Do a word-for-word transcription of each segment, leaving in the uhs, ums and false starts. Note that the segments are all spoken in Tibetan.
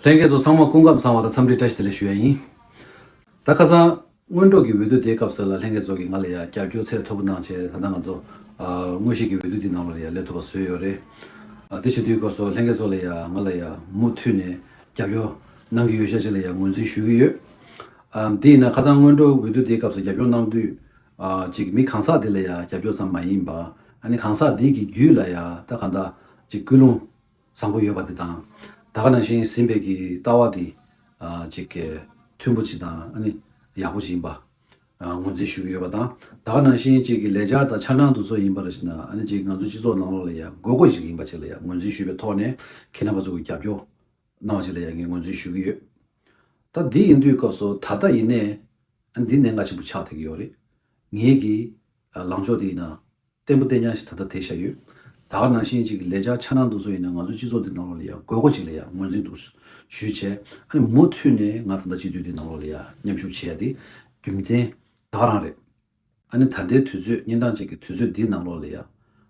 ལྷན་རྒྱས་ཚོ་ཚང་མ་སྐུ་ཁམས་བཟང་བ་དང་འཚམས་འདྲི་བཀྲ་ཤིས་བདེ་ལེགས་ཞུ་ཡ་ཡིན། ད་ཁ་སང་སྔོན་འགྲོ་གི་འོས་བསྡུ་དེའི་སྐབས་སུ་ལ་ལྷན་རྒྱས་ཚོ་གིས་ང་ལ་ཡ་རྒྱབ་སྐྱོར་ཚད་མཐོ་པོ་གནང་བྱས། ད་ལྟ་ང་ཚོ་ཨ་དངོས་གཞི་གི་འོས་བསྡུ་འདི་ནང་ལ་ཡ་སླེབས་ཐུབ་པ་བཟོས་ཡོད་རེད། ཨ་དེ་བྱེད་དུས་སྐབས་སུ་ལྷན་རྒྱས་ཚོ་ལ་ཡ་ང་ལ་ཡ་མུ་མཐུད་ནས་རྒྱབ་སྐྱོར་གནང་གི་ཡོད་ཤག་ཅིག་ལ་ཡ་ངོས་འཛིན་ཞུ་གི་ཡོད། ཨ་དེ་ཡིན་ན་ཁ་སང་སྔོན་འགྲོ་འོས་བསྡུ་དེའི་སྐབས་སུ་རྒྱབ་སྐྱོར་གནང་དུས། ཨ་ཅིག་མི་གང་ཟག་དེ་ལ་ཡ་རྒྱབ་སྐྱོར་ཙམ་མ་ཡིན་པ། ཨ་ནི་གང་ཟག་དེ་གི་རྒྱུད་ལ་ཡ་ད་གང་ལྟར་ཅིག་ཀུན་སློང་བཟང་པོ་ཡོད་པ་དེ་དང་། ད་ག་ནང་བཞིན་ཟིན་པའི་གི་ལྟ་བ་དེ་ཨ་ཅིག་གི་མཐུན་པོ་ཅིག་དང་། ཨ་ནི་ཡག་པོ་ཅིག་ཡིན་པ་ཨ་ངོས་འཛིན་ཞུ་གི་ཡོད་པ་དང་། ད་ག་ནང་བཞིན་ཅིག་གི་ལས་འཆར་དང་འཆར་སྣང་དེ་ཚོ་ཡིན་པ་རེད་ཟེར་ན། ཨ་ནི་ཅིག་ང་ཚོ་སྤྱི་ཚོགས་ནང་ལོགས་ལ་ཡ་དགོས་མཁོ་ཅིག་ཡིན་པ་ཅིག་ལ་ཡ་ངོས་འཛིན་ཞུས་པའི་ཐོག་ནས་ཁྱེད་རྣམ་པ་ཚོ་གི་རྒྱབ་སྐྱོར་གནང་བ་ཅིག་ལ་ཡ་ངས་ངོས་འཛིན་ཞུ་གི་ཡོད། ད་འདི་ཡིན་དུས་སྐབས་སུ་ད་ལྟ་ཡིན་ནའི་ཨ་ནི་འདི་གནད་འགག་ཆེན་པོ་ཆགས་བསྡད་ཀྱི་ཡོད་རེད། ངེད་ཀྱི་ཨ་ལངས་ཕྱོགས་དེ་ཡིན་ན་བརྟན་པོ་བརྟན་རྐྱང་ཞིག་ད་ལྟ་དེད་བཞག་ཡོད། ད་ག་ནང་བཞིན་ཅིག་གི་ལས་འཆར་འཆར་སྣང་དེ་ཚོ་ཡིན་ན་ང་ཚོའི་སྤྱི་ཚོགས་འདི་ནང་ལོགས་ལ་ཡ་དགོས་མཁོ་ཅིག་ལ་ཡ་ངོས་འཛིན་འདུག་ཞུས་བྱས། ཨ་ནི་མུ་མཐུད་ནས་ང་ད་ལྟ་སྤྱི་འཐུས་འདི་ནང་ལོགས་ལ་ཡ་མཉམ་ཞུགས་བྱས་ཏེ་རྒྱུ་མཚན་ད་ག་རང་རེད། ཨ་ནི་ད་ལྟའི་དུས་ཚོད་གཉན་འཕྲང་ཅིག་གི་དུས་ཚོད་འདིའི་ནང་ལོགས་ལ་ཡ་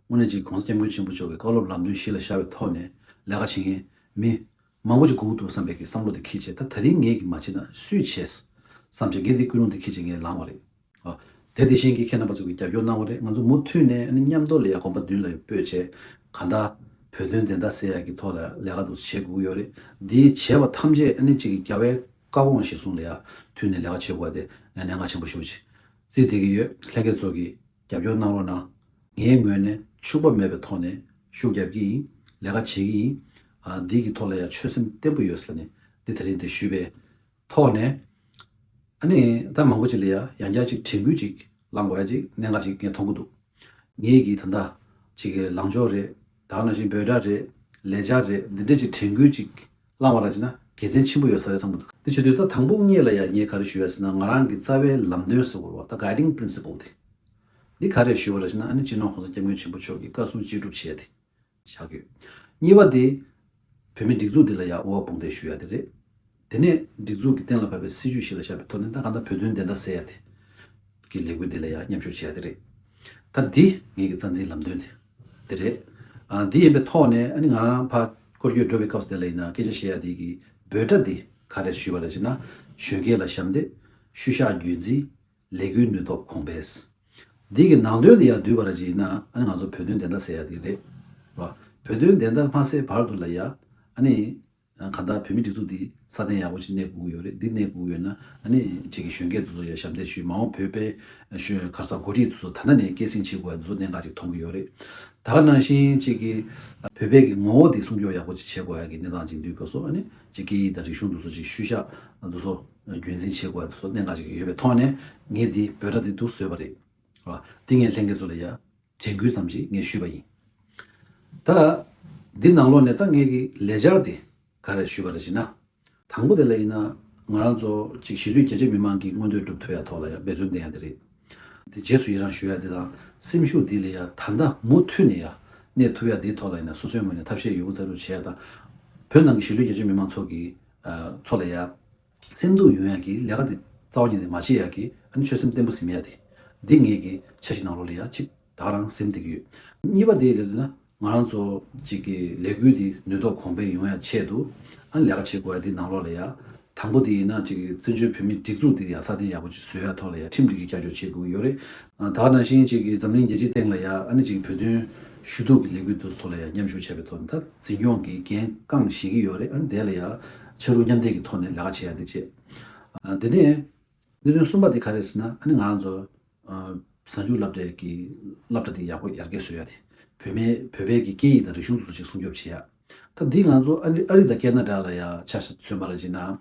དངོས་གནས་ཅིག་༸གོང་ས་༸སྐྱབས་མགོན་ཆེན་པོ་མཆོག་གི་བཀའ་སློབ་ལམ་སྟོན་གཞི་ལ་བཞག་པའི་ཐོག་ནས་ལས་ཀ་བྱེད་མཁན་མི་མང་པོ་ཅིག་དགོས་ཀྱི་འདུག་བསམ་པའི་གི་བསམ་བློ་དེ་འཁྱེར་བྱས། ད་དེ་རིང་ངེད་ཀྱིས་མ་བྱས་ན་སུས་བྱས་བསམ་བྱས། ངས་འདི་ཀུན་སློང་དེ་འཁྱེར་བྱས་ངས་ལངས་པ་རེད། ཨ། དེ་དེ་བཞིན་གྱི་ཁྱེད་རྣམ་པ་ཚོ་གིས་རྒྱབ་སྐྱོར་གནང་བ་རེད། ང་ཚོ་མུ་མཐུད་ནས་ཨ་ནི་མཉམ་དུ་ལ་ཡ་གོམ་པ་མདུན་ལ་སྤོས་བྱས། གང་ལྟར་བོད་དོན་བདེན་མཐའ་གསལ་ཡག་གི་ཐོག་ལ་ལས་ཀ་དེ་ཚོ་བྱེད་དགོས་ཀྱི་ཡོད་རེད། འདི་བྱས་པ་ཐམས་ཅད་ཨ་ནི་གཅིག་གི་རྒྱལ་བའི་བཀའ་དགོངས་གཞིར་བཟུང་ལ་ཡ་མཐུན་ནས་ལས་ཀ་བྱེད་དགོས་པ་དེ་ངས་གནད་འགག་ཆེན་པོ་ཞེ་པོ་ཅིག་བརྩིས་བསྡད་ཀྱི་ཡོད། ལྷན་རྒྱས་ཚོ་གིས་རྒྱབ་སྐྱོར་གནང་རོགས་གནང་། ངའི་ངོས་ནས་འཕྱུགས་པ་མེད་པའི་ཐོག་ནས་ཤུགས་རྒྱབ་ཀྱི་ཡིན། ལས་ཀ་བྱེད་ཀྱི་ཡིན། ཨ། འདི་གི་ཐོག་ལ་ཡ་ཆོད་སེམས་བརྟན་པོ་ཡོད་ཟེར་ནས་འདི་དེ་རིང་འདི་ཞུས་པའི་ཐོག་ནས། ཨ་ནི་ད་མང་པོ་ཅིག་ལ་ཡ་ཡང་བསྐྱར་ཅིག་དྲན་སྐུལ་ཅིག་བསླང་དགོས་ཡ་ཅིག་གནད་འགག་ཅིག་ངས་མཐོང་གི་འདུག་ངེད་ཀྱི་ད་ལྟ་ཅིག་གི་ལངས་ཕྱོགས་རེད། ད་ག་ནང་བཞིན་འབོད་སྒྲ་རེད། ལས་འཆར་རེད། འདི་འདྲ་ཅིག་དྲན་སྐུལ་ཅིག་བསླང་བ་ར་ཅིག་ན་དགེ་མཚན་ཆེན་པོ་ཡོད་ས་རེད་བསམ་གི་འདུག་དེ་བྱེད་དུས་ད་དང་པོ་ངེད་ལ་ཡ་ངས་ག་རེ་ཞུ་ཡ་ཟེར་ན། ང་རང་གི་རྩ་བའི་ལམ་སྟོན་ཟེར་དགོས་རེད་བ། ད་guiding principle་དེ། འདི་ག་རེ་ཞུས་པ་རེད་ཟེར་ན། ཨ་ནི་སྤྱི་ནོར་༸གོང་ས་༸སྐྱབས་མགོན་ཆེན་པོ་མཆོག་གི་བཀའ་གསུང་ཅི་སྒྲུབ་བྱས་ཏེ་ཆགས་ཡོད། གཉིས་པ་དེ་བོད་མིའི་སྒྲིག་འཛུགས་འདི་ལ་ཡ་དབུ་བ་དཔུང་འདེགས་ཞུ་ཡ་དེ་རེད། དེ་ནས་སྒྲིག་འཛུགས་ཀྱི་གཏན་ལ་ཕབ་པའི་སྲིད་ཇུས་གཞི་ལ་བཞག་པའི་ཐོག་ནས་ད་གང་ལྟར་བོད་དོན་བདེན་མཐའ་གསལ་ཡ་དེ་གི་ལས་འགུལ་འདི་ལ་ཡ་མཉམ་ཞུགས་བྱེད་ཡ་དེ་རེད། ད་འདི་ངེད་ཀྱི་རྩ་འཛིན་ལམ་སྟོན་དེ་དེ་རེད། ཨ། འདི་ཡིན་པའི་ཐོག་ནས་ཨ་ནི་ང་རང་ཕར་སྐོར་སྐྱོད་འགྲོ་བའི་སྐབས་སུ་དེ་ལ་ཡིན་ན་སྐད་ཆ་བཤད་ཡ་དེ་གི་འབོད་སྒྲ་འདི་ག་རེ་ཞུས་པ་རེད་ཅེ་ན། གཞོན་སྐྱེས་ལ་ཞབས་འདེགས། ཤུལ་བཞག་རྒྱུན་འཛིན། ལས་འགུལ་ནུས་སྟོབས་གོང་སྤེལ། འདི་གི་ནང་དོན་དེ་ཡར་བསྡུས་པ་ར་ཅིག་ཡིན་ན། ཨ་ནི་ང་ཚོ་བོད་དོན་བདེན་མཐའ་གསལ་ཡ་དེ་རེད་བ། བོད་དོན་བདེན་མཐའ་མ་གསལ་བར་དུ་ལ་ཡ། ཨ་ནི་གང་ལྟར་བོད་མིའི་སྒྲིག་འཛུགས་འདི་སྲ་བརྟན་ཡག་པོ་ཞིག་གནས་དགོས་ཀྱི་ཡོད་རེད། འདི་གནས་དགོས་ཀྱི་ཡོད་ན་ཨ་ནི་ཅིག་གི་གཞོན་སྐྱེས་དེ་ཚོ་ཡ་ཞབས་འདེགས་ཞུས། མ་འོངས་བོད་པའི་གཞོན་ག་ས་འགོ་ཁྲིད་དེ་ཚོ་ད་ལྟ་ནས་སྐྱེད་སྲིང་བྱེད་དགོས་ཡ་དེ་ཚོ་གནད་འགག་ཅིག་མཐོང་གི་ཡོད་རེད། ད་ག་ནང་བཞིན་ཅིག་གི་བོད་པའི་གི་ངོ་བོ་འདི་སྲུང་སྐྱོབ་ཡག་པོ་ཅིག་བྱེད་དགོས་ཡ་གི་གནས་སྟངས་ཅིག་འདུས་སྐབས་སུ། ཨ་ནི་ཅིག་སྐད་ཡིག་དང་རིག་གཞུང་དེ་ཚོ་ཅིག་ཤུལ་བཞག་དེ་ཚོ་རྒྱུན་འཛིན་བྱེད་དགོས་ཡ་དེ་ཚོ་གནད་འགག་ཅིག་ཡོད་པའི་ཐོག་ནས་ངས་འདི་འབོད་སྒྲ་འདི་འདུག་བཟོས་པ་རེད། ར། འདི་ངས་ལྷན་རྒྱས་ཚོ་ལ་ཡ་དྲན་སྐུལ་ཙམ་ཞིག་ངས་ཞུས་པ་ཡིན། ད་འདི་ནང་ལོགས་ནས་ད་ངས་ཀྱི་ལས་འཆར་འདི་ག་རེ་ཞུས་པ་རེད་ཅེ་ན། དང་པོ་དེ་ལ་ཡིན་ན་ང་རང་ཚོ་ཅིག་གཞིས་ལུས་རྒྱ་ཆེ་མི་མང་གི་མངོན་འདོད་སྒྲུབ་ཐུབ་ཡ་ཐོག་ལ་ཡ་འབད་བརྩོན་བསྟེན་ཡ་དེ་རེད། དེ་རྗེས་སུ་ཡི་རང་ཞུ་ཡ་དེ་དང་། སེམས་ཤུགས་འདི་ལ་ཡ་ད་ལྟ་མུ་མཐུད་ནས་ཡ་གནས་ཐུབ་ཡ་དེའི་ཐོག་ལ་ཡིན་ན་སོ་སོའི་ངོས་ནས་ཐབས་ཤེས་ཡོད་རྒུ་རྩལ་སྤྲུགས་བྱེད་ཡ་དང་། བོད་ནང་གི་གཞིས་ལུས་རྒྱ་ཆེ་མི་མང་ཚོ་གི་ཨ་ཚོ་ལ་ཡ་སེམས་སྡུག་ཡོང་ཡག་གི་ལས་ཀ་དེ་རྩ་བ་ཉིད་ནས་མ་བྱེད་ཡག་གི། ཨ་ནི་ཆོད་སེམས་བརྟན་པོ་ཟིན་ཡག་དེ། འདི་ངེད་ཀྱི་འཆར་གཞི་ནང་ལོགས་ལ་ཡ་གཅིག་ད་ག་རང་ཟིན་བསྡད་ཀྱི་ཡོད། གཉིས་པ་དེ་ལ་ན་ང་རང་ཚོ་གཅིག་གི་ལས་འགུལ་དེ་ནུས་སྟོབས་གོང་འཕེལ་ཡོང་ཡག་ཆེད་དུ། ཨ་ནི་ལས་ཀ་བྱེད་དགོས་ཡག་དེ་ནང་ལོགས་ལ་ཡ། དང་པོ་དེ་ཡིན་ན་གཅིག་གི་བཙན་བྱོལ་བོད་མིའི་སྒྲིག་འཛུགས་དེ་ཡ་སྲ་བརྟན་ཡག་པོ་ཅིག་བཟོ་ཡག་ཐོག་ལ་ཡ་ཁྲིམས་སྒྲིག་གི་བསྐྱར་བཅོས་བྱེད་དགོས་ཀྱི་ཡོད་རེད། ཨ། ད་ག་ནང་བཞིན་གཅིག་གི་འཛམ་གླིང་རྒྱལ་སྤྱིའི་སྟེང་ལ་ཡ་ཨ་ནི་གཅིག་གི་བོད་དོན་ཞུ་གཏུག་གི་ལས་འགུལ་དེ་ཚོ་ལ་ཡ་མཉམ་ཞུགས་བྱས་པའི་ཐོག་ནས་ད་འཛིན་སྐྱོང་གི་འགན་རྐང་བཞེས་ཀྱི་ཡོད་རེད། ཨ་ནི་དེ་ལ་ཡ་ཕྱར་གྲུ་མཉམ་འདེགས་ཀྱི་ཐོག་ནས་ལས་ཀ་བྱེད་ཡ་དེ་བྱེད། ཨ། དེ་ནས་གནད་དོན་གསུམ་པ་དེ་ག་རེ་ཟེར་ན། ཨ་ནི་ང་རང་ཚོ་ཨ་གཟའ་མཇུག་སློབ་གྲྭའི་གི་སློབ་གྲྭ་དེ་ཡག་པོ་ཡར་རྒྱས་བཟོ་ཡ་དེ། བོད་མི་བོད་པའི་གི་སྐད་ཡིག་དང་རིག་གཞུང་དེ་ཚོ་ཅིག་སྲུང་སྐྱོབ་བྱེད་ཡ། ད་འདི་ང་ཚོ་ཨ་ནི་ཨ་རི་དང་ཁེ་ན་ཌ་ལ་ཡ་ཆ་བཞག་མཚོན་པ་ར་ཅིག་ན།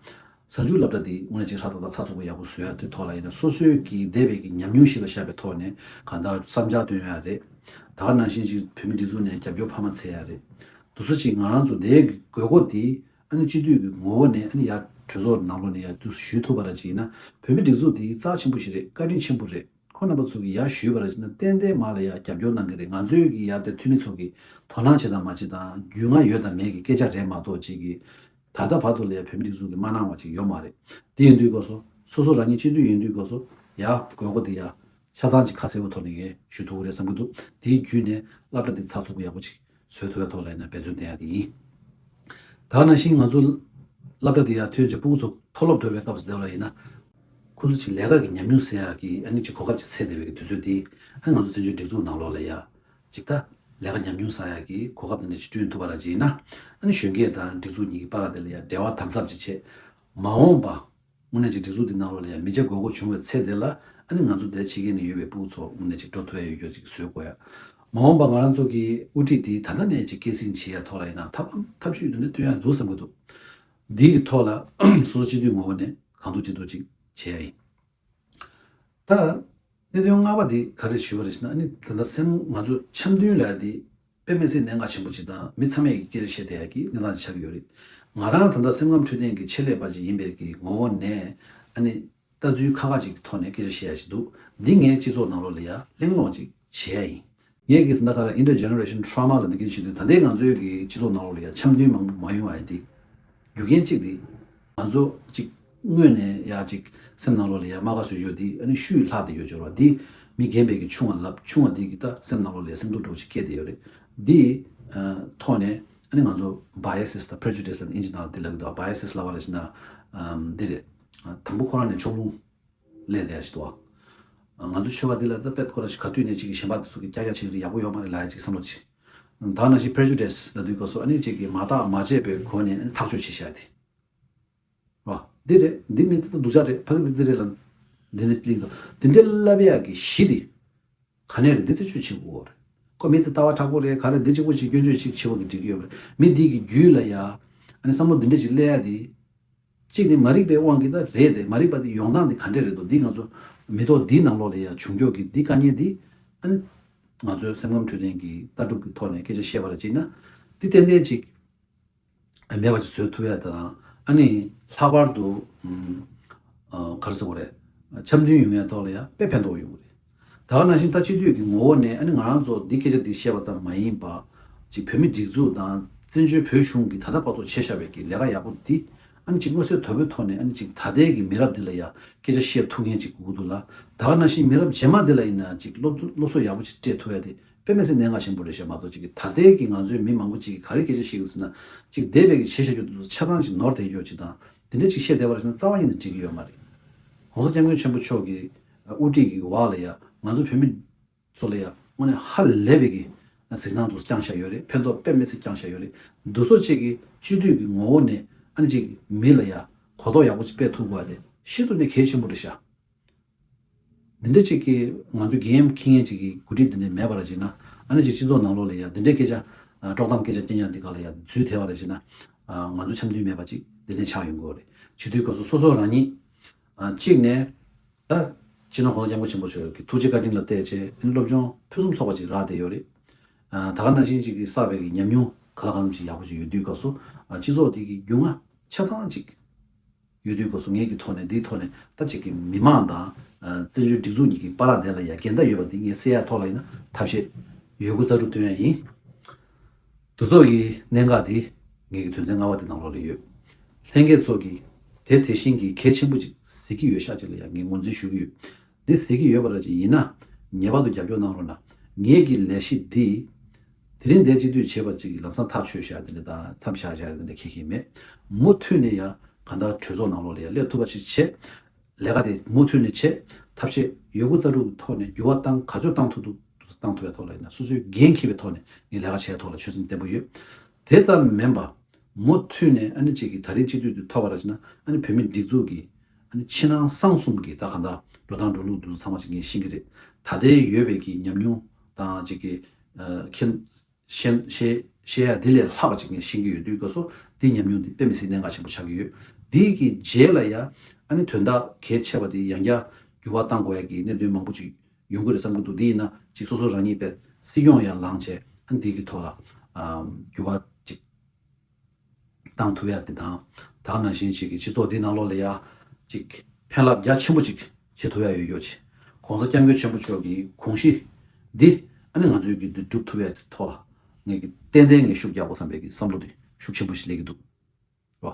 གཟའ་མཇུག་སློབ་གྲྭ་འདི་དངོས་གནས་ཅིག་ཧྲག་ཏག་ཏག་ཚགས་ཚུད་པོ་ཡག་པོ་བཟོ་ཡ་དེ་ཐོག་ལ་ཡིན་ན། སོ་སོའི་གི་འདས་པའི་གི་ཉམས་མྱོང་ཞིག་ལ་བཞག་པའི་ཐོག་ནས་གང་ལྟར་བསམ་འཆར་བཏོན་ཡ་རེད། ད་ག་ནང་བཞིན་ཅིག་བོད་མི་སྒྲིག་འཛུགས་ནས་རྒྱབ་སྐྱོར་འཕར་མ་འཚལ་ཡ་རེད། དེ་ཚོ་ཅིག་ང་རང་ཚོ་འདས་ཀྱི་དགོས་མཁོ་འདི། ཨ་ནི་སྤྱི་འཐུས་ཀྱི་ངོ་བོ་ནས་ཨ་ནི་ཡར་གྲོས་ཚོགས་ནང་ལོགས་ནས་ཡར་དུ་ཞུས་ཐུབ་པ་ར་ཅིག་ཡིན་ན། བོད་མི་སྒྲིག་འཛུགས་འདི་རྩ་ཆེན་པོ་ཞིག་རེད། བཀའ་དྲིན་ཆེན་པོ་རེད། ཁོང་རྣམ་པ་ཚོ་གིས་ཡར་ཞུས་པ་ར་ཅིག་ན་ཏན་ཏན་མར་ལ་ཡར་རྒྱབ་སྐྱོར་གནང་གི་རེད། ང་ཚོའི་གི་ཡར་དེ་འཐུས་མི་ཚོ་གིས་དོ་སྣང་བྱེད་དང་མ་བྱེད་དང་རྒྱུས་མངའ་ཡོད་དང་མེད་ཀྱི་སྐད་ཆ་རེད་མ་གཏོགས། ཅིག་གིས་ད་ལྟ་བར་དུ་ལ་ཡ་བོད་མི་སྒྲིག་འཛུགས་ཀྱིས་མ་གནང་བ་ཅིག་ཡོད་མ་རེད། དེ་ཡིན་དུས་སྐབས་སུ་སོ་སོ་རང་ཉིད་སྤྱི་འཐུས་ཡིན་དུས་སྐབས་སུ་ཡར་དགོས་མཁོ་དེ་ཡར་ཆ་ཚང་ཅིག་ཁ་གསལ་པོ་ཐོག་ནས་ངས་ཞུ་ཐུབ་ཀྱི་རེད་བསམ་གྱི་འདུག་དེའི་བརྒྱུད་ནས་སློབ་གྲྭ་འདི་ཚགས་ཚུད་པོ་ཡག་པོ་ཅིག་བཟོ་ཐུབ་ཡ་ཐོག་ལ་ཡིན་ན་འབད་བརྩོན་བསྟེན་ཡ་དེ་ཡིན། ད་ག་ནང་བཞིན་ང་ཚོ་ སློབ་གྲྭ་དེ་ཡར་ཐོན་རྗེས་ཕྲུ་གུ་ཚོ་མཐོ་སློབ་འགྲོ་བའི་སྐབས་སུ་བསྡད་པ་ཡིན་ན། ཁོ་ཚོ་ཅིག་ལས་ཀ་གི་ཉམས་མྱོང་ཟེར་ཡག་གི་ཨ་ནི་ཅིག་གོ་སྐབས་ཅིག་འཚོལ་བསྡད་པའི་གི་དུས་ཚོད་དེ། ཨ་ནི་ང་ཚོ་བཙན་བྱོལ་སྒྲིག་འཛུགས་ནང་ལོགས་ལ་ཡ་ཅིག་ད་ལས་ཀ་ཉམས་མྱོང་བསགས་ཡག་གི་གོ་སྐབས་དེ་འདྲ་ཅིག་བསྐྲུན་ཐུབ་པ་ར་ཅིག་ཡིན་ན། ཨ་ནི་གཞོན་སྐྱེས་དང་སྒྲིག་འཛུགས་གཉིས་ཀྱི་བར་དེ་ལ་ཡ་འབྲེལ་བ་དམ་ཟབ་ཅིག་བྱས། མ་འོངས་པ་དངོས་གནས་ཅིག་སྒྲིག་འཛུགས་འདི་ནང་ལོགས་ལ་ཡ་མི་བྱ་དགོས་མཁོ་བྱུང་བའི་ཚེ་དེ་ལ། ཨ་ནི་ང་ཚོ་འདིར་ཕྱི་རྒྱལ་ནས་ཡོད་པའི་ཕྲུ་གུ་ཚོ་དངོས་གནས་ཅིག་འགྲོ་ཐུབ་ཡ་ཡོད་རྒྱུ་ཅིག་བཟོ་དགོས་ཡ། མ་འོངས་པ་ང་རང་ཚོ་གི་དབུ་ཁྲིད་འདི་ད་ལྟ་ནས་ཅིག་སྐྱེད་སྲིང་བྱེད་ཡ་ཐོག་ལ་ཡིན་ན་ཐབས་ལམ་ཐབས་ཤེས་དེ་འདྲ་སྟོན་ཡ་འདུག་བསམ་གྱི་འདུག་འདི་གི་ཐོག་ལ་སོ་སོ་སྤྱི་འཐུས་ངོ་བོ་ནས་གང་ཐུབ་ཅི་ཐུབ་ཅིག་བྱེད་ཡ་ཡིན། ད་གནད་དོན་ལྔ་པ་འདི་ག་རེ་ཞུ་བ་རེད་ཟེར་ན། ཨ་ནི་ད་ལྟ་སེམས་ང་ཚོ་འཆམ་མཐུན་ལབ་ཡ་འདི་དཔེ་མི་སྲིད་གནད་འགག་ཆེན་པོ་ཅིག་དང་མི་ཚང་མས་ཀྱི་སྐད་ཆ་བཤད་བསྡད་ཡ་གི་གནས་སྟངས་ཅིག་ཆགས་ཀྱི་ཡོད་རེད། ང་རང་ད་ལྟ་སེམས་ཁམས་འཕྲོད་བསྟེན་གྱི་ཆེད་ལས་པ་ཅིག་ཡིན་པའི་གི་ངོ་བོ་ནས། ཨ་ནི་ལྟ་ཚུལ་ཁག་ཁག་ཅིག་གི་ཐོག་ནས་སྐད་ཆ་བཤད་ཡ་ཞིག་འདུག་འདི་ངའི་སྤྱི་ཚོགས་ནང་ལོགས་ལ་ཡ་གླེང་སློང་ཅིག་བྱེད་ཡ་ཡིན། ངས་གི་ད་ག་ར་intergenerational trauma ལ་འདི་སྐད་ཆ་བཤད་དུས། ད་ལྟའི་ང་ཚོའི་གི་སྤྱི་ཚོགས་ནང་ལོགས་ལ་ཡ་འཆམ་མཐུན་མང་པོ་མ་ཡོང་བ་ཡ་འདི་རྒྱུ་རྐྱེན་གཅིག་འདི། ང་ཚོ་གཅིག་དངོས་ནས་ཡ་གཅིག་སེམས་ནང་ལོགས་ལ་ཡ་རྨ་ཁ་བཟོ་ཡོད་འདི། ཨ་ནི་ཤུལ་ལྷག་བསྡད་ཡོད་འབྱོར་བ་འདི། མི་རྒན་པའི་གི་ཆུང་བ་ལབ། ཆུང་བ་འདི་གི་ད་སེམས་ནང་ལོགས་ལ་ཡ་སེམས་སྡུག་འདྲ་བོ་ཅིག་སྐྱེས་བསྡད་ཡོད་རེད། འདི་ཨ་ཐོག་ནས་ཨ་ནི་ང་ཚོ་biases དང་prejudice ལབ་ནས་ཨིན་ཇི་ནང་ལ་འདི་ལབ་གི་འདུག biases ལབ་པ་རེད་ཟེར་ན་ཨམ་འདི་རེད། ཨ་དང་པོ་ཁོ་རང་ནས་ཕྱོགས་ལྷུང་སླེབས་བསྡད་ཡ་ཞིག་འདུག་ང་ཚོ་ཆོལ་ཁ་འདི་ལ་ད་དཔེ་ཁོ་རང་ཞིག་ག་དུས་ནས་ཅིག་གཞན་པ་དེ་ཚོ་གི་ཀྱག་ཀྱག་བྱེད་ཀྱི་རེད། ཡག་པོ་ཡོད་མ་རེད་ལབ་ཡ་ཅིག་བསམ་བློ་ཅིག་ད་ནང་བཞིན་prejudice ལབ་དུས་སྐབས་སུ་ཨ་ནི་ཅིག་གི་མ་བརྟག་མ་དཔྱད་པའི་སྒོ་ནས་ཨ་ནི་ཐག་གཅོད་བྱེད་བཞག་དེ། རོ། འདི་རེད། འདི་མི་དེ་སྡུག་ཅག་རེད། ཕ་གི་འདི་འདི་རེད་ལབ། འདི་འདྲ་གླེང་དང་འདི་འདྲ་ལབ་ཡག་གི་གཞི་དེ་ག་ནས་རེད། འདི་རྩད་གཅོད་བྱེད་དགོས་རེད། ཁོ་མི་དེ་ལྟ་བ་དྲག་པོ་རེད། ག་རེ་འདི་གཅིག་པོ་ཅིག་སྐྱོན་བརྗོད་ཅིག་བྱེད་པ་གི་འགྲིག་གི་ཡོད་པ་རེད། མི་འདི་གི་རྒྱུད་ལ་ཡ་ཨ་ནི་བསམ་བློ་འདི་འདྲ་ཅིག་སླེབས་ཡ་དེ། གཅིག་ནི་མ་རིག་པའི་དབང་གིས་ད་རེད་དེ། མ་རིག་པ་དེ་ཡོང་སྟངས་དེ་ག་འདྲས་རེད་འདུག་འདི་ང་ཚོ་མི་ཐོག་འདིའི་ནང་ལོགས་ལ་ཡ་བྱུང་ཕྱོགས་ཀྱི་འདི་དཀའ་ངལ་འདི། ཨ་ནི་ང་ཚོའི་སེམས་ཁམས་འཕྲོད་བསྟེན་གྱི་ལྟ་གྲུབ་ཀྱི་ཐོག་ནས་སྐད་ཆ་བཤད་པ་རེད་ཅེ་ན། འདི་ཏན་ཏན་ཅིག་མེད་པ་ཅིག་བཟོ་ཐུབ་ཡ་དང་། ཨ་ནི་ལྷག་པར་དུ་ཨམ་ཨ་ག་རེ་ཟེར་དགོས་རེད། འཆམ་མཐུན་ཡོང་ཡ་ཐོག་ལ་ཡ་དཔེ་ཕན་ཐོགས་ཡོང་གི་རེད། ད་ག་ནང་བཞིན་ད་སྤྱི་འཐུས་ཀྱི་ངོ་བོ་ནས་ཨ་ནི་ང་རང་ཚོ་འདི་སྐད་ཆ་འདི་བཤད་པ་ཙམ་མ་ཡིན་པ། ཅིག་བོད་མི་སྒྲིག་འཛུགས་དང་བཙན་བྱོལ་བོད་གཞུང་གིས་ད་ལྟ་བར་དུ་བྱས་བཞག་པའི་གི་ལས་ཀ་ཡག་པོ་འདི། ཨ་ནི་ཅིག་མངོན་གསལ་དོད་པོའི་ཐོག་ནས་ཨ་ནི་ཅིག་ད་ལྟའི་གི་མི་རབས་འདི་ལ་ཡ་སྐད་ཆ་བཤད་ཐུབ་མཁན་ཅིག་དགོས་ཀྱི་འདུག་ལ། ད་ག་ནང་བཞིན་མི་རབས་རྗེས་མ་འདི་ལ་ཡིན་ན་ཅིག་སློབ་སློབ་གསོ་ཡག་པོ་ཅིག་སྤྲད་ཐུབ་ཡ་དེ་དཔེ་མི་སྲིད་གནད་འགག་ཆེན་པོ་རེད་ཤག་མ་གཏོགས། ཅིག་གི་ད་ལྟའི་གི་ང་ཚོའི་མི་མང་པོ་ཅིག་གིས་ག་རེ་སྐད་ཆ་བཤད་ཡོད་ཟེར་ན། ཅིག་འདས་པའི་གི་བྱས་བཞག་རྒྱུ་དེ་ཚོ་ཆ་ཚང་ཅིག་ནོར་བསྡད་ཡོད་ཅིག་དང་། དེ་འདྲ་ཅིག་བཤད་བསྡད་པ་རེད་ཟེར་ན་རྩ་བ་ཉིད་ནས་འགྲིག་གི་ཡོད་མ་རེད། ༸གོང་ས་༸སྐྱབས་མགོན་ཆེན་པོ་མཆོག་གི་དབུ་ཁྲིད་ཀྱི་འོག་ལ་ཡ་ང་ཚོ་བོད་མི་ཚོ་ལ་ཡ་དངོས་གནས་ཧ་ལས་པའི་གི་གཟིགས་སྣང་དུ་བསྐྱངས་བཞག་ཡོད་རེད། ཕན་ཐོགས་དཔེ་མི་སྲིད་བསྐྱངས་བཞག་ཡོད་རེད། འདི་ཚོ་ཅིག་གི་སྤྱི་འཐུས་ཀྱི་ངོ་བོ་ནས་ཨ་ནི་ཅིག་མི་ལ་ཡ་གོ་རྟོགས་ཡག་པོ་ཅིག་སྤེལ་ཐུབ་དགོས་པ་དེ་ཤིན་ཏུ་ནས་གལ་ཆེན་པོ་རེད་ཤག་འདི་འདྲ་ཅིག་གི་ང་ཚོ་འགན་འཁྱེར་མཁན་ཅིག་གི་འགོ་ཁྲིད་འདི་འདྲ་མེད་པ་ར་ཅིག་ན། ཨ་ནི་ཅིག་སྤྱི་ཚོགས་ནང་ལོགས་ལ་ཡ་འདི་འདྲའི་སྐད་ཆ་ཨ་དཀྲོག་གཏམ་སྐད་ཆ་སྐྱོན་ཡ་འདི་ག་ལ་ཡ་འཛུལ་ཐལ་བ་ར་ཅིག་ན། ཨ་ང་ཚོ་འཆམ་མཐུན་མེད་པ་ཅིག་འདི་འདྲ་ཆགས་ཡོང་གི་ཡོད་རེད། བྱེད་དུས་སྐབས་སུ་སོ་སོ་རང་ཉིད་ཨ་གཅིག་ནས་ད་སྤྱི་ནོར་༸གོང་ས་༸སྐྱབས་མགོན་ཆེན་པོ་མཆོག་གི་ཐུགས་རྗེ་བཀའ་དྲིན་ལ་བརྟེན་བྱས་ཨ་ནི་སློབ་སྦྱོང་ཕུན་སུམ་ཚོགས་པ་ཅིག་རག་བསྡད་ཡོད་རེད། ཨ་ད་ག་ནང་བཞིན་ཅིག་གི་བསགས་པའི་གི་ཉམས་མྱོང་ག་ལ་གང་འཚམ་ཅིག་ཡག་པོ་ཅིག་ཡོད་དུས་སྐབས་སུ་ཨ་སྤྱི་ཚོགས་འདི་གི་རྒྱུས་མངའ་ཆ་ཚང་ཅིག་ཡོད་དུས་སྐབས་སུ། ངེད་ཀྱི་ཐོག་ནས་འདིའི་ཐོག་ནས་ད་ཅིག་གི་མི་མང་དང་ཨ་བཙན་བྱོལ་སྒྲིག་འཛུགས་གཉིས་ཀྱི་བར་དེ་ལ་ཡ་འགལ་ཟླ་ཡོད་པ་འདི་ངས་སེལ་ཡ་ཐོག་ལ་ཡིན་ན་ཐབས་ཤེས་ཡོད་རྒུ་རྩལ་སྤྲུགས་སྟོན་ཡ་ཡིན། འདི་ཚོ་གི་གནད་འགག་འདི་ངེད་ཀྱི་དོན་ཚན་ལྔ་པ་དེ་ནང་ལོགས་ལ་ཡོད། ལྷན་རྒྱས་ཚོ་གིས་དེ་དེ་བཞིན་གྱི་གལ་ཆེན་པོ་ཅིག་གཟིགས་ཀྱི་ཡོད་ཤག་ཅིག་ལ་ཡ་ངས་ངོས་འཛིན་ཞུ་གི་ཡོད། འདི་གཟིགས་ཀྱི་ཡོད་པ་ར་ཅིག་ཡིན་ན་ངེས་པར་དུ་རྒྱབ་སྐྱོར་གནང་རོགས་གནང་། ངེད་ཀྱི་ལས་གཞི་འདི་དེ་རིང་འདིར་སྤྱི་འཐུས་བྱས་པ་ཅིག་གིས་ལམ་སང་ཐག་ཆོད་བཞག་དེ་འདྲ་དང་མཚམས་བཞག་བཞག་དེ་འདྲ་ཁྱད་ཁྱད་མེད། མུ་མཐུད་ནས་ཡ་གང་ལྟར་གྲོས་ཚོགས་ནང་ལོགས་ལ་ཡ་སླེབས་ཐུབ་པ་ཅིག་བྱས། ལས་ཀ་དེ་མུ་མཐུད་ནས་བྱས། ཐབས་ཤེས་ཡོད་རྒུ་རྩལ་སྤྲུགས་ཀྱི་ཐོག་ནས་འགྱུར་བ་བཏང་ག་ཚོད་བཏང་ཐུབ་ཐུབ་བཏང་ཐུབ་ཡ་ཐོག་ལ་ཡིན་ན། སོ་སོའི་འགན་འཁྱེར་བའི་ཐོག་ནས་ངས་ལས་ཀ་བྱེད་ཡ་ཐོག་ལ་ཆོད་སེམས་བརྟན་པོ་ཡོད། དེ་ཙམ་མིན་པ། མུ་མཐུད་ནས་ཨ་ནི་གཅིག་གིས་ད་རེས་སྤྱི་འཐུས་དེ་ཐོབ་པ་ར་ཅིག་ན་ཨ་ནི་བོད་མིའི་སྒྲིག་འཛུགས་ཀྱི་ཨ་ནི་ཕྱི་ནང་གསང་གསུམ་གྱི་ད་གང་ལྟར་འགྲོ་སྟངས་འགྲོ་ལུགས་འདུག་ཚང་མ་ཅིག་ངས་ཤེས་ཀྱི་རེད། ད་ལྟའི་ཡོད་པའི་གི་ཉམས་མྱོང་དང་ཅིག་གི་ཨ་མཁྱེན་ཤེས་ཤེས་ཤེས་ཡ་འདི་ལས་ལྷག་པ་ཅིག་ངས་ཤེས་ཀྱི་ཡོད་དུས་སྐབས་སུ་འདིའི་ཉམས་མྱོང་འདི་དཔེ་མི་སྲིད་གནད་འགག་ཆེན་པོ་ཆགས་ཀྱི་ཡོད། འདི་གི་རྗེས་ལ་ཡ་ཨ་ནི་དོན་དག་གལ་ཆེ་བ་འདི་ཡང་བསྐྱར་འགྱུར་བ་གཏང་དགོས་ཡ་གི་གནད་དོན་མང་པོ་ཅིག་ཡོང་གི་རེད་བསམ་གྱི་འདུག་འདི་ཡིན་ན་ཅིག་སོ་སོ་རང་ཉིད་པས་སྲིད་སྐྱོང་ཡར་ལངས་བྱས་ཨ་ནི་འདི་གི་ཐོག་ལ་ཨམ་འགྱུར་བ་ཅིག་བཏང་ཐུབ་ཡ་དེ་དང་། ད་ག་ནང་བཞིན་ཅིག་གི་སྤྱི་ཚོགས་འདི་ནང་ལོགས་ལ་ཡ་ཅིག་ཕན་རླབས་རྒྱ་ཆེན་པོ་ཅིག་བྱེད་ཐུབ་ཡ་ཡོད་ཡོད་ཅིག ༸གོང་ས་༸སྐྱབས་མགོན་ཆེན་པོ་མཆོག་གི་དགོངས་གཞི་འདི་ཨ་ནི་ང་ཚོས་ཀྱི་འདི་སྒྲུབ་ཐུབ་ཡ་དེ་ཐོག་ལ་ངས་ཀྱི་ཏན་ཏན་ངས་ཤུགས་རྒྱག་དགོས་བསམ་པའི་གི་བསམ་བློ་དེ་ཤུགས་ཆེན་པོ་ཞིག་སླེབས་ཀྱི་འདུག་རོ།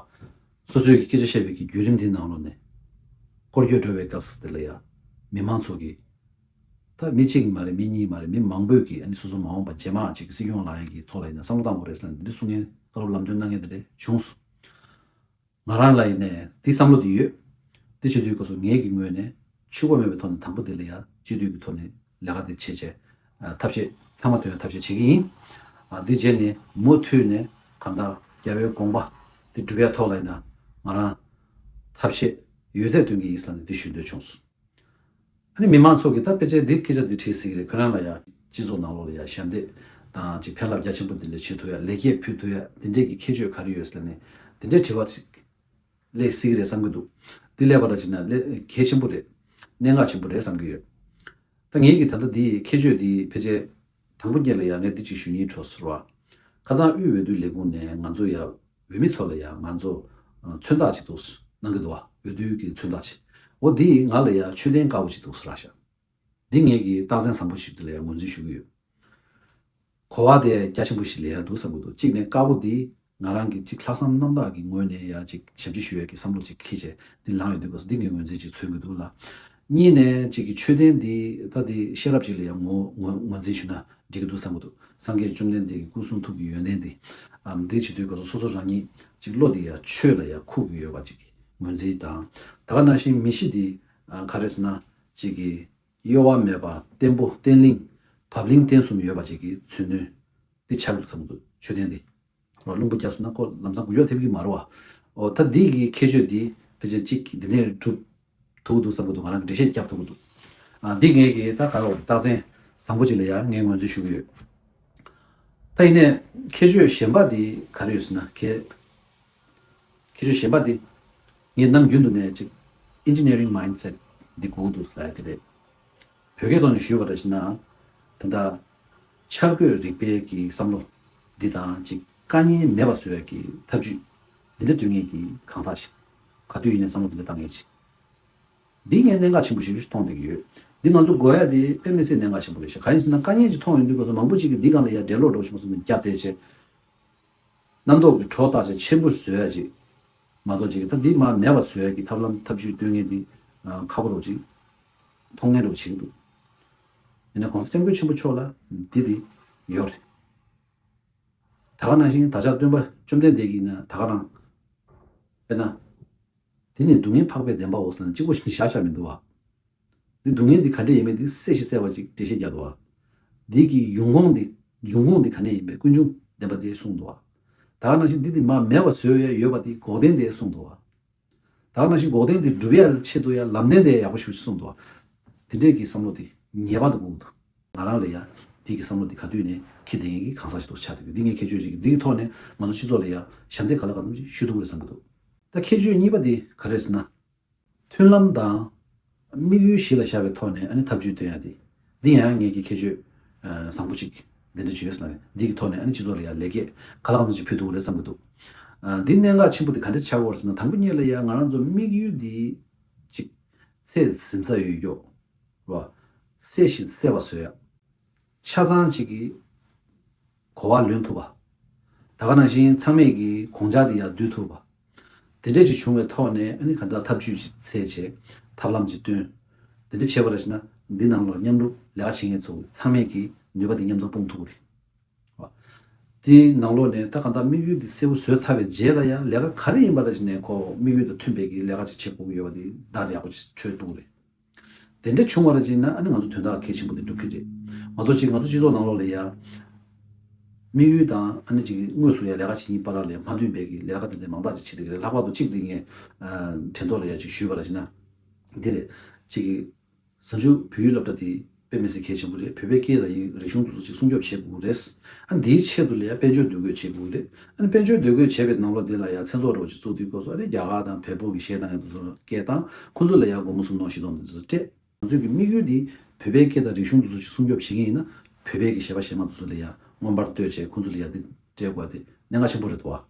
སོ་སོའི་གི་སྐད་ཆ་བཤད་པའི་གི་བརྒྱུད་རིམ་འདི་ནང་ལོགས་ནས་སྐོར་སྐྱོད་འགྲོ་བའི་སྐབས་སུ་དེ་ལ་ཡ་མི་མང་ཚོ་གི་ད་མི་གཅིག་མ་རེད། མི་གཉིས་མ་རེད། མི་མང་པོས་ཀྱིས་ཨ་ནི་སོ་སོ་མ་འོངས་པ་རྗེས་མ་ཅིག་སྲིད་སྐྱོང་ལངས་ཡ་གི་ཐོག་ལ་ཡིན་ན་བསམ་བློ་བཏང་དགོས་རེད་ཟེར་ནས་འདི་གསུང་མཁན་བཀའ་སློབ་ལམ་སྟོན་གནང་མཁན་དེ་འདྲ་བྱུང་སོང་། ང་རང་ལ་ཡིན་ནས་དེ་བསམ་བློ་དེ་ཡོད། དེ་བྱེད་དུས་སྐབས་སུ་ངའི་གི་ངོས་ནས་འཆུག་པ་མེད་པའི་ཐོག་ནས་དང་པོ་དེ་ལ་ཡ་སྤྱི་འཐུས་ཀྱི་ཐོག་ནས་ལས་ཀ་དེ་བྱེད་བྱས། ཨ། ཐབས་ཤེས་ཚང་མ་འདོན་ཡ་ཐབས་ཤེས་བྱེད་ཀྱི་ཡིན། ཨ། འདི་རྗེས་ནས་མུ་མཐུད་ནས་གང་ལྟར་རྒྱལ་བའི་དགོངས་པ་དེ་སྒྲུབ་ཡ་ཐོག་ལ་ཡིན་ན་ང་རང་ཐབས་ཤེས་ཡོད་ཚད་འདོན་གྱི་ཡིན་ཟེར་ནས་འདི་ཞུ་འདོད་བྱུང་སོང་། ཨ་ནི་མི་མང་ཚོ་གིས་ད་ཕལ་ཆེར་འདི་སྐད་ཆ་འདི་དྲིས་སྲིད་ཀྱི་རེད། ཁོ་རང་ལ་ཡ་སྤྱི་ཚོགས་ནང་ལོགས་ལ་ཡ་ཞབས་འདེགས་དང་ཅིག་ཕན་རླབས་རྒྱ་ཆེན་པོ་འདི་འདྲ་བྱེད་ཐུབ་ཡ། ལེགས་སྐྱེས་ཕུལ་ཐུབ་ཡ་འདི་འདྲས་ཀྱི་ཁྱད་ཆོས་ག་རེ་ཡོད་ཟེར་ནས་འདི་འདྲའི་དྲི་བ་ཅིག་སླེབས་སྲིད་ཀྱི་རེད་བསམ་གྱི་འདུག་འདི་སླེབས་པ་འདྲ་བྱས་ན་ལས་གལ་ཆེན་པོ་རེད། གནད་འགག་ཆེན་པོ་རེད་བསམ་གྱི་ཡོད། ད་ངེད་ཀྱིས་ད་ལྟ་འདི་ཁྱད་ཆོས་འདི་ཕལ་ཆེར་དང་པོ་ཉིད་ལ་ཡ་ངས་འདི་ཅིག་ཞུ་སྙིང་བྲོ་ཟེར་བ། ཁ་སང་དབུས་འོས་བསྡུ་ལས་ཁུངས་ནས་ང་ཚོ་ཡ་འོས་མི་ཚོ་ལ་ཡ་ང་ཚོ་ཨ་མཚོན་རྟགས་ཅིག་འདུག་གནང་གི་འདུག་བ། འོས་བསྡུའི་གི་མཚོན་རྟགས་ཅིག་འོ་འདི་ང་ལ་ཡ་མཆོད་རྟེན་དཀར་པོ་ཅིག་འདུག་ཟེར་ར་ཤག་འདི་ངེད་ཀྱི་རྟགས་མཚན་བཟང་པོ་ཞིག་འདི་ལ་ཡ་ངོས་འཛིན་ཞུ་གི་ཡོད། གོ་བ་དེ་རྒྱ་ཆེན་པོ་ཞིག་ལེན་ཡ་འདུག་བསམ་གྱི་འདུག་གཅིག་ནས་དཀར་པོ་འདི་ང་རང་གི་གཅིག་ལྷག་བསམ་རྣམ་དག་གི་ངོས་ནས་ཡ་གཅིག་ཞབས་ཕྱི་ཞུ་ཡ་གི་བསམ་བློ་ཅིག་འཁྱེར་བྱས་འདི་ལངས་ཡོད་དུས་སྐབས་སུ་འདི་ངས་ངོས་འཛིན་ཅིག་མཚོན་གྱི་འདུག་ལ། གཉིས་ནས་གཅིག་གི་མཆོད་རྟེན་འདི་ད་འདི་ཤེས་རབ་ཅིག་ལ་ཡ་ངོ་ངོས་ངོས་འཛིན་ཞུ་ན་འགྲིག་གི་འདུག་བསམ་གྱི་འདུག་སངས་རྒྱས་བཅོམ་ལྡན་འདས་ཀྱི་སྐུ་གསུང་ཐུགས་ཀྱི་ཡོན་ཏན་འདི། ཨམ། འདི་བྱེད་དུས་སྐབས་སུ་སོ་སོ་རང་ཉིད་ཅིག་བློ་འདི་ཡ་ཆོས་ལ་ཡ་ཁུག་གི་ཡོད་པ་ཅིག་གི་ངོས་འཛིན་དང་། ད་ག་ནང་བཞིན་མི་གཤིས་འདི་ཨ་ག་རེ་ཟེར་ན་ཅིག་གི་གཡོ་བ་མེད་པ་བརྟན་པོ་བརྟན་བརླིང་བབ་བརླིང་བརྟན་གསུམ་ཡོད་པ་ཅིག་གི་མཚོན་དོན་འདི་ཆགས་འདུག་བསམ་གྱི་འདུག་མཆོད་རྟེན་འདི། རླུང་བུ་བརྒྱབ་སོང་ན་ཁོ་ལམ་སང་འགུལ་སྐྱོད་ཐེབས་ཀྱི་མ་རེད་བ། འོ་ད་འདི་གི་ཁྱད་ཆོས་འདི་ཕལ་ཆེར་གཅིག་འདི་ནས་གྲུབ་ཐུབ་ཀྱི་འདུག་བསམ་གྱི་འདུག་ང་རང་གི་འགྲེལ་བཤད་རྒྱབ་ཐུབ་ཀྱི་འདུག་ཨ། འདི་ངས་ཀྱི་ད་ག་རེ་རྟགས་མཚན་བཟང་པོ་ཅིག་ལ་ཡང་ངས་ངོས་འཛིན་ཞུ་གི་ཡོད། ད་ཡིན་ནའི་ཁྱད་ཆོས་གཞན་པ་འདི་ག་རེ་ཡོད་ཟེར་ན་ཁྱད་ཁྱད་ཆོས་གཞན་པ་འདི་ངས་ནམ་རྒྱུན་དུ་ནས་ཅིག་engineering mindset འདི་དགོས་ཀྱི་འདུག་ཟེར་ཡ་དེ་རེད། བོད་སྐད་ཐོག་ནས་ཞུས་པ་རེད་ཟེར་ན། ད་ལྟ་འཆར་འགོད་རིག་པའི་གི་བསམ་བློ་འདི་དང་ཅིག་དཀའ་ངལ་མེད་པ་བཟོ་ཡ་གི་ཐབས་ཇུས་འདི་འདྲ་འདོན་མཁན་གྱི་གང་ཟག་ཅིག་ག་དུས་ཡིན་ནའི་བསམ་བློ་འདི་འདྲ་བཏང་མཁན་ཅིག་འདི་ངས་གནད་འགག་ཆེན་པོ་ཞིག་མཐོང་བསྡད་ཀྱི་ཡོད། འདི་ང་ཚོ་དགོས་ཡ་དེ་དཔེ་མི་སྲིད་གནད་འགག་ཆེན་པོ་རེད་ཤག་གང་ཡིན་ཟེར་ན་དཀའ་ངལ་ཅིག་མཐོང་ཡོང་དུས་སྐབས་སུ་མང་པོ་ཅིག་གིས་འདི་སྒང་ལ་ཡ་འགྲེལ་ལོག་འགྲོ་ཞིག་མ་རྒྱབ་བསྡད་བྱས། རྣམ་རྟོག་གི་གྲོགས་བཏགས་བྱས་ཆེན་པོ་བཟོ་ཡ་ཅིག་མ་གཏོགས་ཅིག་ད་འདི་མར་མེད་པ་བཟོ་ཡ་གི་ཐབས་ལམ་ཐབས་ཇུས་སྟོན་མཁན་འདི་ཁག་པོ་རོགས་ཅིག་མཐོང་མཁན་རོགས་བྱེད་ཀྱི་འདུག་ཡིན་ན་གོང་ས་སྐྱབས་མགོན་ཆེན་པོ་མཆོག་ལ་འདི་འདི་ཡོད་རེད། ད་ག་ནང་བཞིན་ད་ཆ་སྟོན་པ་བཅོམ་ལྡན་འདས་ཀྱིས་ན་ད་ག་རང་དཔེར་ན། དེ་ནི་སྡུག་བསྔལ་འཕགས་པའི་བདེན་པའོ་ཟེར་ན་གཅིག་པོ་ཞིག་བཞག་བཞག་མི་འདུག་བ། འདི་སྡུག་བསྔལ་འདི་ག་འདྲ་ཡིན་མིན་འདི་གསལ་ཞིང་གསལ་བ་ཅིག་འགྲེལ་བཤད་རྒྱག་འདུག་བ། འདི་གི་འབྱུང་ཁུངས་འདི་འབྱུང་ཁུངས་འདི་ག་ནས་ཡིན་པའི་ཀུན་འབྱུང་བདེན་པ་དེ་གསུངས་འདུག་བ། ད་ག་ནང་བཞིན་འདི་འདི་མར་མེད་པ་བཟོ་ཡ་ཡོད་པ་འདི་འགོག་བདེན་དེ་གསུངས་འདུག་བ། ད་ག་ནང་བཞིན་འགོག་བདེན་འདི་སྒྲུབ་ཡ་ཆེད་དུ་ཡ་ལམ་བདེན་དེ་ཡག་པོ་ཞིག་གསུངས་འདུག་བ། འདི་འདྲས་ཀྱི་བསམ་བློ་དེ་ངེས་པར་དུ་དགོས་ཀྱི་འདུག་ང་རང་ལ་ཡ་འདི་གི་བསམ་བློ་འདི་ག་དུས་ནས་འཁྱེར་བསྡད་མཁན་གྱི་གང་ཟག་ཞིག་ཏུ་ཆགས་བསྡད་ཀྱི་འདི་ངས་ཁྱད་ཆོས་ཅིག་འདི་གི་ཐོག་ནས་ང་ཚོ་སྤྱི་ཚོགས་ལ་ཡ་ཞབས་འདེགས་ག་ལ་གང་འཚམ་ཞིག་ཞུ་ཐུབ་ཀྱི་རེད་བསམ་གྱི་འདུག་ད་ཁྱད་ཆོས་གཉིས་པ་འདི་ག་རེ་ཟེར་ན། མཐུན་ལམ་དང་། དམིགས་ཡུལ་གཞི་ལ་བཞག་པའི་ཐོག་ནས་ཨ་ནི་ཐབས་ཇུས་སྟོན་ཡ་དེ། འདི་ཡང་ངེད་ཀྱི་ཁྱད་ཆོས་ཨ་བཟང་པོ་ཅིག་འདི་འདྲ་ཅིག་ཡོད་ཟེར་ན་འདི་གི་ཐོག་ནས་ཨ་ནི་སྤྱི་ཚོགས་ལ་ཡ་ལེགས་སྐྱེས་ག་ལ་གང་འཚམ་ཅིག་ཕུལ་ཐུབ་ཀྱི་རེད་བསམ་གྱི་འདུག་ཨ། འདི་གནད་འགག་ཆེན་པོ་དེ་ག་འདྲ་ཆགས་ཡོད་རེད་ཟེར་ན་དང་པོ་ཉིད་ལ་ཡ་ང་རང་ཚོ་དམིགས་ཡུལ་འདི་ཅིག་ཚད་ཟིན་ས་ཡོད་ཀྱོག་ར། གསལ་ཞིང་གསལ་བ་བཟོ་ཡ། ཆ་ཚང་གཅིག་གིས་གོ་བ་ལོན་ཐུབ་པ། ད་ག་ནང་བཞིན་ཚང་མས་ཀྱིས་དགོངས་འཆར་དེ་ཡར་བསྡུ་ཐུབ་པ། དེ་འདྲས་ཅིག་བྱུང་བའི་ཐོག་ནས་ཨ་ནི་ག་འདྲ་ཐབས་ཇུས་ཅིག་འཚོལ་བྱས་ཐབས་ལམ་ཅིག་བཏོན། དེ་འདྲ་བྱས་པ་རེད་ཟེར་ན་འདི་ནང་ལོགས་མཉམ་རུབ་ལས་ཀ་བྱེད་མཁན་ཚོ་ཚང་མས་ཀྱིས་ནུས་པ་དེ་མཉམ་དུ་སྤུངས་ཐུབ་ཀྱི་རེད། དེའི་ནང་ལོགས་ནས་ད་ག་འདྲ་དམིགས་ཡུལ་དེ་གསལ་པོ་བཟོས་ཚར་བའི་རྗེས་ལ་ཡང་ལས་ཀ་ག་རེ་ཡིན་པ་རེད་ཟེར་ནས་ཁོ་དམིགས་ཡུལ་དང་མཐུན་པའི་གི་ལས་ཀ་ཅིག་བྱེད་དགོས་ཀྱི་ཡོད་པ་དེ་བརྡ་དེ་ཡག་པོ་ཅིག་འཕྲོད་ཐུབ་ཀྱི་རེད། དེ་འདྲ་བྱུང་བ་རེད་ཅེ་ན་ཨ་ནི་ང་ཚོ་དོན་དག་གལ་ཆེན་པོ་དེ་འགྲུབ་ཀྱི་རེད། མ་གཏོགས་ཅིག་ང་ཚོ་སྤྱི་ཚོགས་ནང་ལོགས་ལ་ཡ། དམིགས་ཡུལ་དང་ཨ་ནི་ཅིག་དངོས་སུ་ཡ་ལས་ཀ་བྱེད་མཁན་བར་ལ་མ་མཐུན་པའི་གི་ལས་ཀ་དེ་འདྲ་མང་དག་ཅིག་བྱེད་ཀྱི་རེད། ལྷག་པར་དུ་གཅིག་དེ་ངས་དྲན་ཐོག་ལ་ཡ་ཅིག་ཞུས་པ་རེད་ཅེ་ན། འདི་རེད། ཅིག་གི་གཟའ་མཇུག་བོད་ཡིག་སློབ་གྲྭ་དེ་དཔེ་མི་སྲིད་གལ་ཆེན་པོ་རེད། བོད་པའི་སྐད་དང་ཡིག་རིག་གཞུང་དེ་ཚོ་ཅིག་སྲུང་སྐྱོབ་བྱེད་དགོས་རེད། ཨ་འདིའི་ཆེད་དུ་ལ་ཡ་དཔལ་འབྱོར་འདུ་འགོད་བྱེད་དགོས་རེད། ཨ་ནི་དཔལ་འབྱོར་འདུ་འགོད་བྱས་པའི་ནང་ལོགས་འདི་ལ་ཡ་མཚན་ཚོགས་རོགས་ཅིག་བཙུགས་དུས་སྐབས་སུ་ཨ་ནི་རྒྱ་གར་དང་བལ་པོ་གི་གཞས་དང་ཡང་དེ་ཚོ་སྐད་བཏང་ཁོང་ཚོ་ལ་ཡ་སྒོར་མོ་སུམ་སྟོང་བཞི་སྟོང་དེ་ཚོ་སྤྲད། ང་ཚོའི་གི་དམིགས་ཡུལ་འདི་བོད་པའི་སྐད་དང་རིག་གཞུང་དེ་ཚོ་ཅིག་སྲུང་སྐྱོབ་བྱེད་མཁན་ཡིན་ན་བོད་པའི་གི་གཞས་པ་གཞས་མ་དེ་ཚོ་ལ་ཡ་མངོན་པར་བསྟོད་བྱས་ཁོང་ཚོ་ལ་ཡ་འདི་སྤྲད་དགོས་པ་དེ་གནད་འགག་ཆེན་པོ་རེད་འདུག་བ།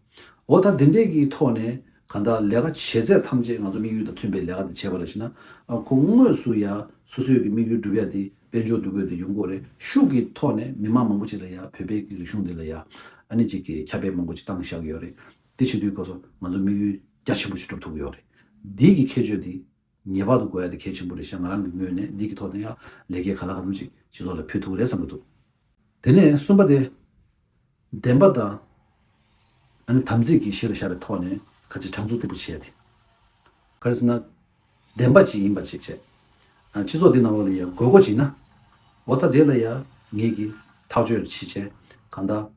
འོ་ད་དེ་འདྲས་ཀྱི་ཐོག་ནས་གང་ལྟར་ལས་ཀ་བྱེད་ཚད་ཐམས་ཅད་ང་ཚོ་དམིགས་ཡུལ་དང་མཐུན་པའི་ལས་ཀ་དེ་བྱས་པ་རེད་ཅེ་ན། ཨ་ཁོ་དངོས་སུ་ཡ་སོ་སོའི་གི་དམིགས་ཡུལ་འགྲུབ་ཡ་དེ་དཔལ་འབྱོར་འདུ་འགོད་དེ་ཡོང་གི་རེད། ཤུགས་ཀྱི་ཐོག་ནས་མི་མང་མང་པོ་ཅིག་ལ་ཡ་བོད་པའི་གི་རིག་གཞུང་འདི་ལ་ཡ་ཨ་ནི་ཅིག་གི་ཁྱབ་སྤེལ་མང་པོ་ཅིག་བཏང་བཞག་གི་ཡོད་རེད། དེ་བྱེད་དུས་སྐབས་སུ་ང་ཚོ་དམིགས་ཡུལ་རྒྱ་ཆེན་པོ་ཞིག་འགྲུབ་ཐུབ་ཀྱི་ཡོད་རེད། འདི་གི་ཁྱད་ཆོས་དེ་ངེས་པར་དུ་དགོས་ཡ་དེ་གལ་ཆེན་པོ་རེད་ཤག་ང་རང་གི་ངོས་ནས་འདི་གི་ཐོག་ནས་ཡང་ལེགས་སྐྱེས་ག་ལ་གང་འཚམ་ཞིག་སྤྱི་ཚོགས་ལ་ཕུལ་ཐུབ་ཀྱི་རེད་བསམ་གྱི་འདུག་དེ་ནས་གསུམ་པ་དེ། བདེན་པ་དང་། ཨ་ནི་དམ་ཚིག་གི་གཞི་ལ་བཞག་པའི་ཐོག་ནས་ ག་ཅིག་དྲང་ཚུགས་བདེ་པོ་བྱས་ཏེ། ག་རེ་ཟེར་ན། བདེན་པ་ཅིག་ཡིན་པ་ཅིག་བྱས། ཨ། སྤྱི་ཚོགས་འདི་ནང་ལོགས་ལ་ཡ་དགོས་མཁོ་ཅིག་ན། འོ་ད་དེ་ལ་ཡ་ངེད་ཀྱིས་ཐག་གཅོད་ཅིག་བྱས། གང་ལྟར།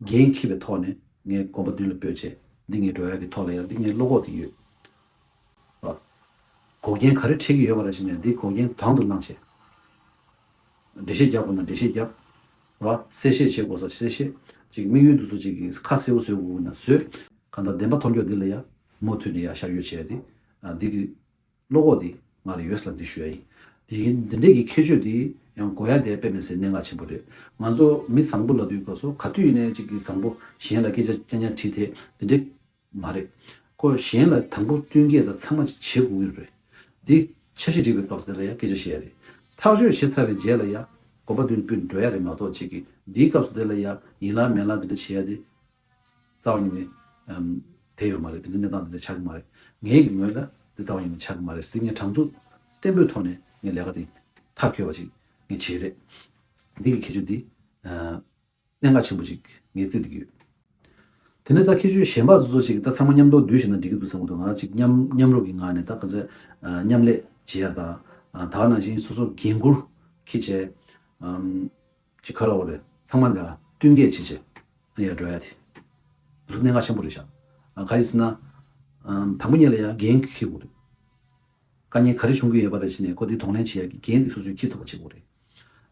འགན་འཁྱེར་བའི་ཐོག་ནས་ངས་དགོན་པ་མདུན་ལ་སྤོས་བྱས། འདི་ངས་འགྲོ་ཡ་གི་ཐོག་ལ་ཡ་འདི་ངའི་བློ་ཁོག་དེ་ཡོད། ར། འགོག་རྐྱེན་ག་རེ་འཕྲད་ཀྱི་ཡོད་པ་ར་ཞིག་ནས་འདི་འགོག་རྐྱེན་དང་དུ་བླངས་བྱས། འགྲེལ་བཤད་རྒྱག་དགོས་ན་འགྲེལ་བཤད་རྒྱབ། ར། གསལ་བཤད་བྱེད་དགོས་ས་གསལ་བཤད། ཅིག་དམིགས་ཡུལ་འདི་ཚོ་ཅིག་གི་ཁ་གསལ་པོ་བཟོ་དགོས་ན་བཟོས། གང་ལྟར་བདེན་པ་མཐོང་རྒྱུ་འདི་ལ་ཡ་མུ་མཐུད་ནས་ཡ་ཤར་ཡོད་བྱས་ཏེ། ཨ། འདི་གི་བློ་ཁོག་འདི་ང་ལ་ཡོད་ཟེར་ལ་འདི་ཞུ་ཡ་ཡིན། དེ་གིན་འདི་འདྲས་ཀྱི་ཁྱད་ཆོས་འདི་ཡང་དགོས་ཡ་དེ་དཔེ་མི་སྲིད་གནད་འགག་ཆེན་པོ་རེད། ང་ཚོ་མི་བཟང་པོ་ལབ་དུས་སྐབས་སུ་ག་དུས་ཡིན་ནའི་ཅིག་གི་བཟང་པོ་གཞན་ལ་སྐད་ཆ་རྐྱང་རྐྱང་དྲིས་ཏེ་འདི་འདྲས་མ་རེད། ཁོ་གཞན་ལ་དང་པོ་བསྟུན་མཁས་དང་ཚང་མ་བྱེད་དགོས་ཀྱི་རེད། འདི་འཆར་གཞི་སྒྲིག་པའི་སྐབས་སུ་དེ་ལ་ཡང་སྐད་ཆ་བཤད་ཡ་རེད། ཐག་གཅོད་བྱས་ཚར་བའི་རྗེས་ལ་ཡང་དགོན་པ་མདུན་སྤུན་འགྲོ་ཡ་རེད་མ་གཏོགས་ཅིག་གི་འདིའི་སྐབས་སུ་དེ་ལ་ཡང་ཡིན་ལ་མེད་ལ་འདི་འདྲ་བྱེད་ཡ་དེ་རྩ་བ་ཉིད་ནས་ཨམ་དེ་ཡོད་མ་རེད། དེ་འདྲ་གནས་སྟངས་དེ་འདྲ་ཆགས་ཀྱི་མ་རེད། ངའི་གི་ངོས་ལ་འདི་རྩ་བ་ཉིད་ནས་ཆགས་ཀྱི་མ་རེད། དེ་ངས་དྲང་ཚུགས་བརྟན་པོའི་ཐོག་ནས་ངས་ལས་ཀ་དེ་མཐའ་འཁྱོལ་བ་ཅིག་ངས་བྱེད་རེད། འདི་གི་ཁྱད་ཆོས་འདི་ཨ། གནད་འགག་ཆེན་པོ་ཅིག་ངས་བརྩི་བསྡད་ཀྱི་ཡོད། དེ་ནས་ད་ཁྱད་ཆོས་གཞན་པ་ཚོ་ཅིག་ད་ཚང་མ་མཉམ་དུ་བསྡུས་བྱས་ན་འགྲིག་གི་འདུག་བསམ་གྱི་འདུག་ང་ཅིག་མཉམ་མཉམ་རུབ་ཀྱི་ངང་ནས་ད་ག་ཚོད་མཉམ་ལས་བྱེད་ཡ་དང་། ད་ག་ནང་བཞིན་སོ་སོ་འགན་འཁུར་འཁྱེར་བྱས། ཅིག་ག་རེ་ལབ་དགོས་རེད། ཚང་མ་ལ་བསྟུན་མཁས་བྱེད་བྱས་ཡར་འགྲོ་ཡ་དེ། འདི་ཚོ་གནད་འགག་ཆེན་པོ་རེད་ཤག་ཨ། ག་རེ་ཟེར་ན། དང་པོ་ཉིད་ལ་ཡ་འགན་འཁྱེར་དགོས་རེད། དཀའ་ངལ་ག་རེ་བྱུང་གི་ཡོད་པ་རེད་ཟེར་ནས་ཁོ་དེ་གདོང་ལེན་བྱེད་ཡག་གི་འགན་དེ་སོ་སོས་འཁྱེར་ཐུབ་པ་བྱེད་དགོས་རེད།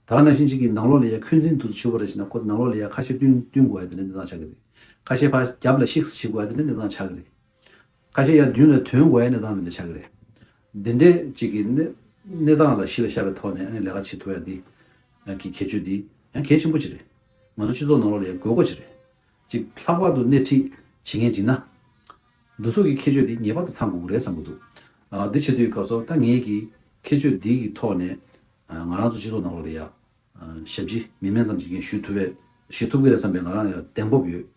ད་ག་ནང་བཞིན་ཅིག་གི་ནང་ལོགས་ལ་ཡ་འཁོན་འཛིན་དེ་ཚོ་བྱུང་བ་རེད་ཟེར་ན་ཁོ་ནང་ལོགས་ལ་ཡ་ཁ་ཤས་བསྟུན་བསྟུན་དགོས་ཡ་དེ་འདྲ་གནས་སྟངས་ཆགས་ཀྱི་རེད། ཁ་ཤས་ཕར་རྒྱབ་ལ་ཤིགས་བྱེད་དགོས་ཡ་དེ་འདྲ་གནས་སྟངས་ཆགས་ཀྱི་རེད། ཁ་ཤས་ཡ་མདུན་ལ་དོན་དགོས་ཡ་གནས་སྟངས་དེ་འདྲ་ཆགས་ཀྱི་རེད། འདི་འདྲས་ཅིག་གི་གནས་གནས་སྟངས་ལ་གཞི་ལ་བཞག་པའི་ཐོག་ནས་ཨ་ནི་ལས་ཀ་བྱེད་ཐུབ་ཡ་འདི་གི་ཁྱད་ཆོས་འདི་ཡང་གལ་ཆེན་པོ་ཅིག་རེད། ང་ཚོ་སྤྱི་ཚོགས་ནང་ལོགས་ལ་ཡ་དགོས་མཁོ་ཅིག་རེད། ཅིག་ལྷག་པར་དུ་སྣེ་ཁྲིད་བྱེད་མཁན་ཅིག་ན། འདི་ཚོ་གི་ཁྱད་ཆོས་འདི་ངེས་པར་དུ་ཚང་དགོས་ཀྱི་རེད་བསམ་གྱི་འདུག་ཨ། འདི་བྱེད་དུས་སྐབས་སུ་ད་ངེད་ཀྱི་ཁྱད་ཆོས་འདི་གི་ཐོག་ནས་ཨ། ང་རང་ཚོ་སྤྱི་ཚོགས་ནང་ལོགས་ལ་ཡ་ཨ། ཞབས་ཕྱི་མི་དམན་ཙམ་ཞིག་ཡིན་ཞུ་ཐུབ་པའི་ཞུ་ཐུབ་ཀྱི་རེད་བསམ་པའི་ང་རང་ཡང་གདེང་སྤོབས་ཡོད།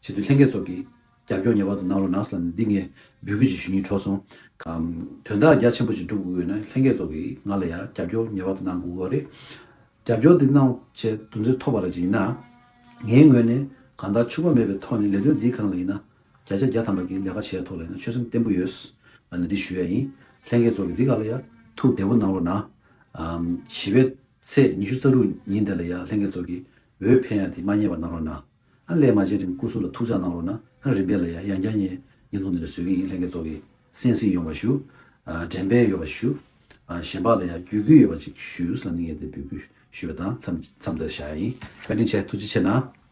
བྱེད་དུས་ལྷན་རྒྱས་ཚོ་གིས་རྒྱབ་སྐྱོར་ངེས་པར་དུ་གནང་རོགས་གནང་ཟེར་ལབ་ནས་འདི་ངས་འབོད་སྐུལ་ཅིག་ཞུ་སྙིང་བྲོ་སོང་། ཨམ། དོན་དག་རྒྱ་ཆེན་པོ་ཅིག་སྒྲུབ་དགོས་ཡོད་ན་ལྷན་རྒྱས་ཚོ་གིས་ང་ལ་ཡང་རྒྱབ་སྐྱོར་ངེས་པར་དུ་གནང་དགོས་ཀྱི་རེད། རྒྱབ་སྐྱོར་འདི་གནང་བྱས་དུས་ཚོད་ཐོབ་པ་རེ་ཅིག་ཡིན་ན། ངའི་ངོས་ནས་གང་ལྟར་འཕྱུགས་པ་མེད་པའི་ཐོག་ནས་ལས་དོན་འདིའི་སྒང་ལ་ཡིན་ན་བརྒྱ་ཆ་བརྒྱ་ཐམ་པ་གི་ལས་ཀ་བྱེད་ཡ་ཐོག་ལ་ཡིན་ན་ཆོད་སེམས་བརྟན་པོ་ཡོད། ཨ་ནི་འདི་ཞུ་ཡ་ཡིན། ལྷན་རྒྱས་ཚོ་གིས་འདི་སྒང་ལ་ཡ་ཐུགས་བདེ་པོ་གནང་རོགས་གནང་། ཨམ། བཞི་པའི་ཚེས་ཉི་ཤུ་རྩ་དྲུག་ཉིན་དེ་ལ་ཡ་ལྷན་རྒྱས་ཚོ་གིས་འོས་འཕེན་ཡ་དེ་མ་བསྙེལ་བ་གནང་རོགས་གནང་། ཨ། སླད་མ་བྱས་རིང་སྐུ་གཟུགས་ལ་ཐུགས་ཅག་གནང་རོགས་གནང་། ཨ། རིམ་པས་ལ་ཡ་ཡང་བསྐྱར་ངས་བརྙན་ཐུང་འདི་འདྲ་བཟོ་གི་ཡིན། ལྷན་རྒྱས་ཚོ་གིས་གསན་གཟིགས་ཡོང་བ་ཞུ། ཨ། འགྲེམས་སྤེལ་ཡོང་བ་ཞུ། ཨ། གཞན་པ་ལ་ཡ་བརྒྱུད་སྐུལ་ཡོང་བ་ཅིག་ཞུ་ཟེར་ནས་ངས་དེ་འབོད་སྐུལ་ཞུས་པ་དང་མཚམས་མཚམས་འདིར་བཞག་ཡ་ཡིན། བཀའ་དྲིན་ཆེ། ཐུགས་རྗེ་ཆེ་གནང་།